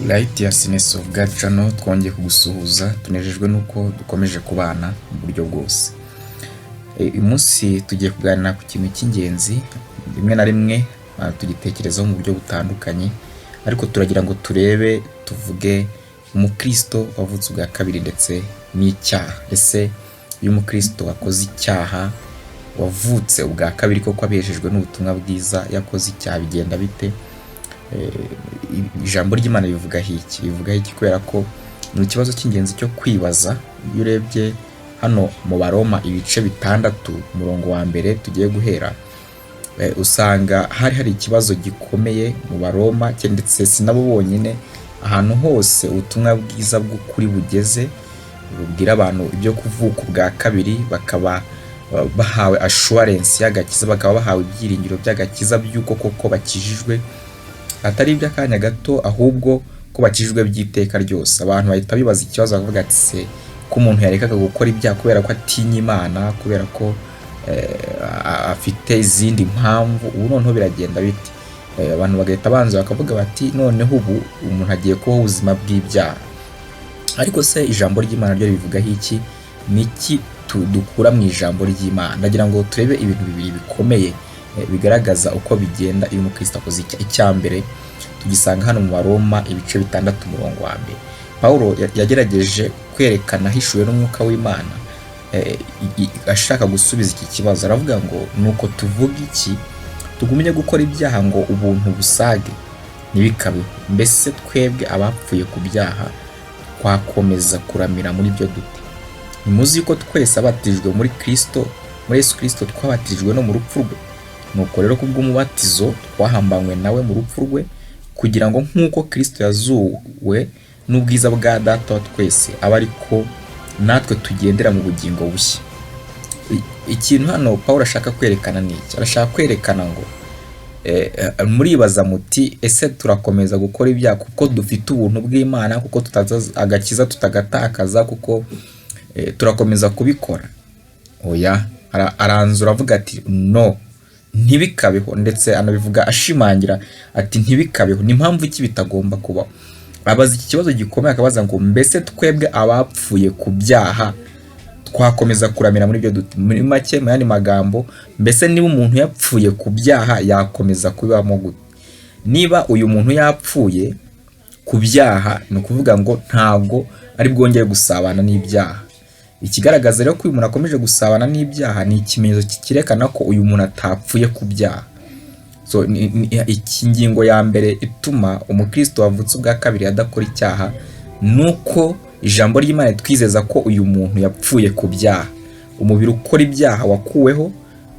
Righteousness of God Channel, twongeye kugusuhuza. Tunejejwe n'uko dukomeje kubana mu buryo bwose. Uyu munsi tugiye kuganira ku kintu cy'ingenzi. Rimwe na rimwe tugitekerezaho mu buryo butandukanye, ariko turagira ngo turebe, tuvuge umukristo wavutse ubwa kabiri ndetse n'icyaha. Ese iyo umukristo wakoze icyaha, wavutse ubwa kabiri koko, abeshejwe n'ubutumwa bwiza, yakoze icyaha bigenda bite? Ijambo ry'Imana rivugaho iki? Rivugaho iki? Kubera ko ni ikibazo cy'ingenzi cyo kwibaza. Iyo urebye hano mu Baroma ibice 6, umurongo wa 1 tugiye guhera, usanga hari ikibazo gikomeye mu Baroma, ndetse si nabo bonyine. Ahantu hose ubutumwa bwiza bw'ukuri bugeze, bubwira abantu ibyo kuvuka ubwa kabiri, bakaba bahawe assurance y'agakiza, bakaba bahawe ibyiringiro by'agakiza by'uko koko bakijijwe, atari iby'akanya gato, ahubwo ko bakijijwe by'iteka ryose, abantu bahita bibaza ikibazo, bakavuga ati: "Se ko umuntu yarekaga gukora ibyaha kubera ko atinya Imana, kubera ko afite izindi mpamvu, ubu noneho biragenda bite?" Abantu bagahita banza bakavuga bati: "Noneho ubu umuntu agiye kubaho ubuzima bw'ibyaha." Ariko se ijambo ry'Imana ryo ribivugaho iki? Ni iki dukura mu ijambo ry'Imana? Ndagira ngo turebe ibintu bibiri bikomeye bigaragaza uko bigenda iyo umukristo akoze icyaha. Icya mbere tugisanga hano mu Baroma ibice 6, umurongo wa 1. Pawulo yagerageje kwerekana ahishuwe n'Umwuka w'Imana, ashaka gusubiza iki kibazo. Aravuga ngo: "Nuko tuvuga iki? Tugumye gukora ibyaha ngo ubuntu busage? Ntibikabeho! Mbese twebwe abapfuye ku byaha twakomeza kuramira muri byo dute? Ntimuzi yuko twese abatijwe muri Kristo, muri Yesu Kristo, twabatirijwe no mu rupfu rwe? Nuko rero kubw'umubatizo twahambanywe nawe mu rupfu rwe, kugira ngo nk'uko Kristo yazuwe n'ubwiza bwa Data wa twese, abe ariko natwe tugendera mu bugingo bushya." Ikintu hano Paul ashaka kwerekana ni iki? Arashaka kwerekana ngo muribaza muti: "Ese turakomeza gukora ibyaha kuko dufite ubuntu bw'Imana, kuko tutaza agakiza tutagatakaza, kuko turakomeza kubikora?" Oya. Aranzura avuga ati: "No, ntibikabeho." Ndetse anabivuga ashimangira ati: "Ntibikabeho." Ni impamvu ki bitagomba kubaho? Abaza iki kibazo gikomeye, akabaza ngo: "Mbese twebwe abapfuye ku byaha twakomeza kuramira muri byo dute?" Muri make, mu yandi magambo, mbese niba umuntu yapfuye ku byaha, yakomeza kubibamo gute? Niba uyu muntu yapfuye ku byaha, ni ukuvuga ngo ntabwo ari bwongere gusabana n'ibyaha. Ikigaragaza rero ko uyu muntu akomeje gusabana n'ibyaha ni ikimenyetso cyerekana ko uyu muntu atapfuye ku byaha. So iki ngingo ya mbere ituma umukristo wavutse ubwa kabiri adakora icyaha ni uko ijambo ry'Imana ritwizeza ko uyu muntu yapfuye ku byaha. Umubiri ukora ibyaha wakuweho,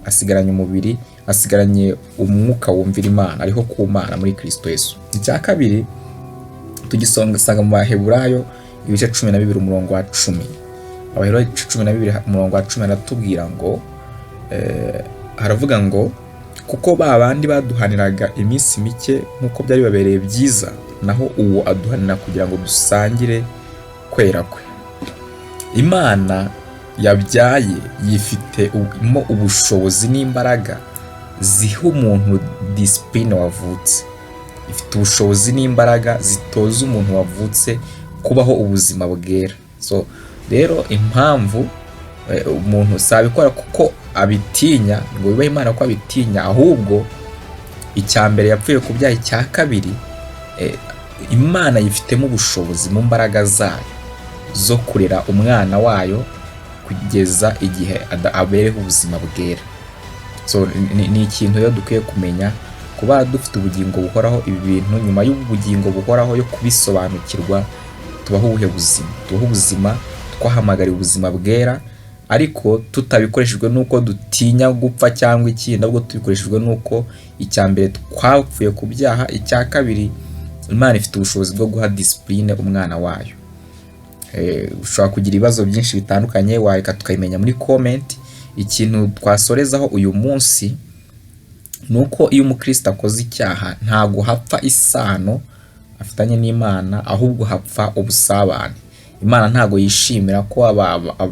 asigaranye umubiri, asigaranye umwuka wumvira Imana, ariho ku Mana muri Kristo Yesu. Icya kabiri tugisanga mu Baheburayo ibice 12, umurongo wa 10. Abaheburayo ibice 12, umurongo wa 10, aratubwira ngo haravuga ngo: "Kuko ba bandi baduhaniraga iminsi mike nk'uko byari bibabereye byiza, naho uwo aduhanira kugira ngo dusangire kwera kwe." Imana yabyaye yifitemo ubushobozi n'imbaraga ziha umuntu discipline wavutse. Ifite ubushobozi n'imbaraga zitoza umuntu wavutse kubaho ubuzima bwera. So rero impamvu umuntu sabikora kuko abitinya, ngo yubahe Imana ko abitinya, ahubwo icya mbere yapfuye ku byaha. Icya kabiri, Imana yifitemo ubushobozi mu mbaraga zayo zo kurera umwana wayo kugeza igihe abereho ubuzima bwera. So ni ikintu rero dukwiye kumenya, kuba dufite ubugingo buhoraho. Ibi bintu, nyuma y'ubugingo buhoraho, yo kubisobanukirwa, tubaho ubuhe buzima? Tubaho ubuzima twahamagariwe, ubuzima bwera, ariko tutabikoreshejwe n'uko dutinya gupfa cyangwa ikindi, ahubwo tubikoreshejwe n'uko icya mbere twapfuye ku byaha, icya kabiri Imana ifite ubushobozi bwo guha discipline umwana wayo. Ushobora kugira ibibazo byinshi bitandukanye, wareka tukabimenya muri comment. Ikintu twasorezaho uyu munsi ni uko iyo umukristo akoze icyaha, ntabwo hapfa isano afitanye n'Imana, ahubwo hapfa ubusabane. Imana ntabwo yishimira ko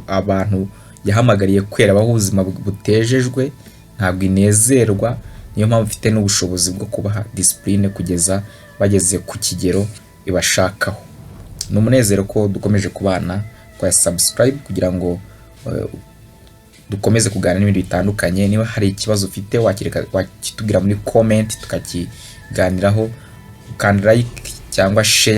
abantu yahamagariye kwera baho ubuzima butejejwe, ntabwo inezerwa. Niyo mpamvu ifite n'ubushobozi bwo kubaha discipline kugeza bageze ku kigero ibashakaho. Ni umunezero ko dukomeje kubana. Kora subscribe kugira ngo dukomeze kuganira n'ibindi bitandukanye. Niba hari ikibazo ufite, wakireka wakitubwira muri comment tukakiganiraho. Ukanda like cyangwa share.